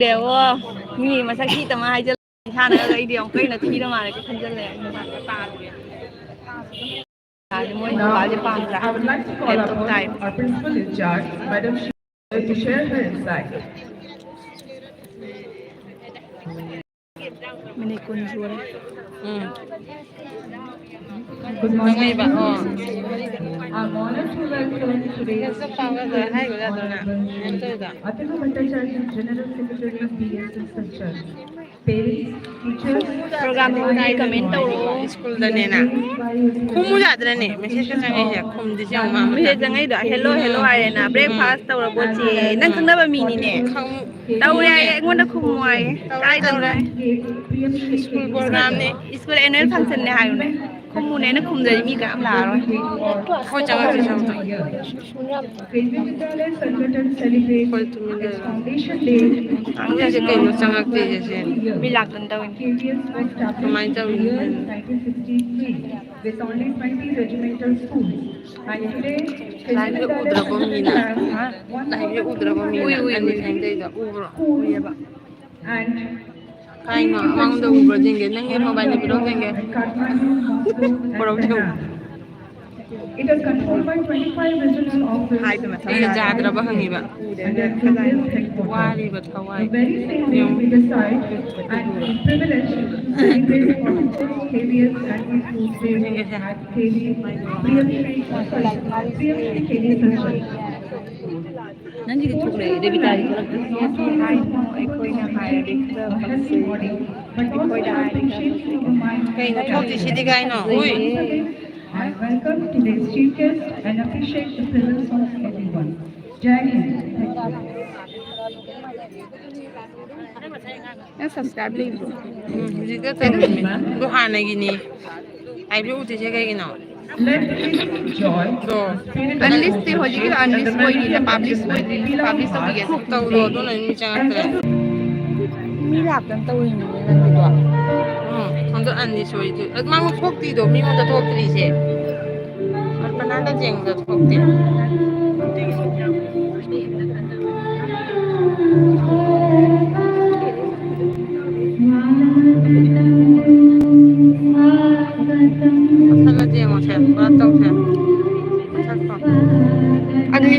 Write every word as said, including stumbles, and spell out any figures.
ꯌꯦꯡꯉꯣ, ꯃꯤ ꯃꯁꯛ ꯊꯤꯇ ꯃꯥ ꯍꯥꯏꯖꯜꯂꯦ꯫ ꯏꯁꯥꯅꯒ ꯑꯩꯗꯤ ꯌꯥꯝ ꯀꯩꯅ ꯊꯤꯔ ꯃꯥꯜꯂꯦ ꯈꯟꯖꯜꯂꯦ꯫ ꯃꯣꯏ ꯃꯣꯕꯥꯏꯜꯁꯦ ꯄꯥꯝꯗ꯭ꯔꯥ? I would like to call laptop upon time. Our principal in charge, Madam Shri, to share her insight. Minute ꯀꯨꯟ ꯁꯨꯔꯦ꯫ ꯎꯝ꯫ Good morning. ꯆꯪꯉꯛꯏꯕ? ꯑꯣ꯫ I'm honored to welcome today's ꯀꯩꯁꯨ ꯄꯥꯎꯒ ꯍꯥꯏꯒ꯭ꯔꯦ ꯑꯗꯨꯅ꯫ Honorable ꯀꯩꯅꯣ ꯇꯧꯋꯤꯗ꯫ Atika Bhattacharya, General Secretary of B S F Culture. Parents, teachers, ꯄ꯭ꯔꯣꯒ꯭ꯔꯥꯝꯗꯣ ꯇꯥꯏ, ꯀꯃꯦꯟ ꯇꯧꯔꯛꯑꯣ꯫ ꯁ꯭ꯀꯨꯜꯗꯅꯦꯅ꯫ ꯈꯨꯝꯃꯨ ꯌꯥꯗ꯭ꯔꯅꯦ? ꯃꯦꯁꯦꯖꯀ ꯆꯪꯉꯛꯏꯁꯦ꯫ ꯈꯨꯝꯗꯤꯁꯦ ꯌꯦꯡꯉꯨ ꯃꯥ ꯑꯃꯇ꯫ ꯃꯦꯁꯦꯖ ꯆꯪꯉꯛꯏꯗꯣ, "ꯍꯦꯜꯂꯣ, ꯍꯦꯜꯂꯣ" ꯍꯥꯏꯔꯦꯅ꯫ "ꯕ꯭ꯔꯦꯛꯐꯥꯁ ꯇꯧꯔꯕꯣ, ꯆꯦ?" ꯅꯪ ꯈꯪꯅꯕ ꯃꯤꯅꯤꯅꯦ꯫ ꯈꯪ-, ꯇꯧꯔꯦ ꯍꯥꯏꯌꯦ, ꯑꯩꯉꯣꯟꯗ ꯈꯨꯝꯃꯣ ꯍꯥꯏꯌꯦ꯫ ꯇꯧꯔꯦ, ꯀꯥꯏ ꯇꯧꯔꯦ꯫ ꯇꯧꯔꯦ? ꯁ꯭ꯀꯨꯜ ꯄ꯭ꯔꯣꯒ꯭ꯔꯥꯝꯅꯦ꯫ ꯁ꯭ꯀꯨꯜ ꯑꯦꯅꯨꯋꯦꯜ ꯐꯪꯁꯟꯅꯦ ꯍꯥꯏꯌꯨꯅꯦ꯫ ꯈꯨꯝꯃꯨꯅꯦ, ꯑꯩꯅ ꯈꯨꯝꯗ꯭ꯔꯗꯤ ꯃꯤ ꯀꯅꯥꯝ ꯂꯥꯛꯑꯔꯣꯏ꯫ ꯑꯩꯈꯣꯏ ꯆꯪꯉꯛꯇ꯭ꯔꯤ ꯁꯣꯝꯗ꯫ Kendriya Vidyalaya Sangathan celebrates its foundation day with ꯉꯥꯡꯅꯁꯦ ꯀꯩꯅꯣ, ꯆꯪꯉꯛꯇꯦꯁꯦ ꯁꯤꯅꯤ꯫ K V S was established ꯀꯃꯥꯏꯅ ꯇꯧꯔꯤꯅꯣ in the year ꯈꯪꯗꯦ꯫ Nineteen sixty-three with only twenty regimental schools. And today, ꯂꯥꯏꯔꯤꯛꯁꯦ ꯎꯗ꯭ꯔꯕꯣ ꯃꯤꯅ? ꯍꯥ? ꯂꯥꯏꯔꯤꯛꯁꯦ ꯎꯗ꯭ꯔꯕꯣ ꯃꯤꯅ? ꯎꯏ, ꯎꯏ, ꯎꯏ꯫ ꯑꯅꯤ ꯁꯨꯃꯥꯏꯅ ꯇꯧꯔꯤꯗꯣ ꯎꯕ꯭ꯔꯣ? ꯎꯏꯌꯦꯕ꯫ ꯀꯥꯏꯅꯣ? ꯑꯃꯉꯣꯟꯗ ꯎꯕ꯭ꯔꯣ ꯌꯦꯡꯒꯦ꯫ ꯅꯪꯒꯤ ꯃꯣꯕꯥꯏꯜꯗ ꯄꯤꯔꯛꯑꯣ ꯌꯦꯡꯒꯦ꯫ ꯄꯨꯔꯛꯑꯣ ꯌꯦꯡꯉꯣ꯫ It is controlled by twenty-five regional office ꯍꯥꯏꯕ ꯃꯊꯧ ꯑꯩꯅ ꯇꯥꯗꯦ꯫ ꯌꯥꯗ꯭ꯔꯕ ꯍꯪꯉꯤꯕ꯫ Under K B S headquarters. ꯋꯥꯔꯤꯕ ꯊꯋꯥꯏ꯫ The very same day we decide and feel privileged to celebrate forty-six K B S annual sports day at K B, Priyamshri, sorry, Priyamshri K B Sanchal. ꯅꯪꯒꯤꯗꯤ ꯊꯣꯛꯂꯛꯑꯦ, ꯔꯦꯕꯤꯀꯥꯒꯤ ꯊꯣꯛꯂꯛꯇꯦ꯫ ꯑꯩꯈꯣꯏꯅ ꯍꯥꯏꯔꯗꯤ ꯈꯔ ꯄꯛꯆꯩ꯫ ꯑꯩꯈꯣꯏꯗ ꯍꯥꯏꯔꯗꯤ ꯈꯔ ꯄꯛꯆꯩ꯫ ꯀꯩꯅꯣ ꯊꯣꯛꯇ꯭ꯔꯤꯁꯤꯗꯤ ꯀꯥꯏꯅꯣ? ꯍꯨꯏ꯫ I welcome today's chief guest and appreciate the presence of everyone. Jai Hind. Thank you. ꯅꯪ ꯁꯕꯁꯀ꯭ꯔꯥꯏꯕ ꯂꯩꯕ꯭ꯔꯣ? ꯎꯝ, ꯍꯧꯖꯤꯛꯇ ꯇꯧꯔꯤꯅꯦ꯫ ꯑꯗꯨ ꯍꯥꯟꯅꯒꯤꯅꯤ꯫ ꯑꯥꯏ ꯕꯤ ꯎꯗ꯭ꯔꯤꯁꯦ ꯀꯩꯒꯤꯅꯣ? Let the kids enjoy ꯗꯣ꯫ The spirit of ꯑꯟꯂꯤꯁꯇꯤ ꯍꯧꯖꯤꯛꯀꯤꯗꯣ ꯑꯟꯂꯤꯁ ꯑꯣꯏꯔꯤꯅ ꯄꯥꯕ꯭ꯂꯤꯁ ꯑꯣꯏꯗ꯭ꯔꯤ꯫ ꯄꯥꯕ꯭ꯂꯤꯁ ꯇꯧꯕꯤꯒꯦ꯫ ꯇꯧꯗꯣ ꯑꯗꯨꯅ ꯃꯤ ꯆꯪꯉꯛꯇ꯭ꯔꯦ꯫ ꯃꯤ ꯂꯥꯛꯇꯅ ꯇꯧꯔꯤꯅꯤꯅꯦ ꯅꯪꯒꯤꯗꯣ꯫ ꯎꯝ, ꯍꯟꯗꯛ ꯑꯟꯂꯤꯁ ꯑꯣꯏꯗ꯭ꯔꯤ꯫ ꯑꯗꯨ ꯃꯥ ꯊꯣꯛꯇ꯭ꯔꯤꯗꯣ, ꯃꯤꯉꯣꯟꯗ ꯊꯣꯛꯇ꯭ꯔꯤꯁꯦ꯫ ꯑꯜꯄꯅꯥꯗ ꯌꯦꯡꯕꯗ ꯊꯣꯛꯇꯦ꯫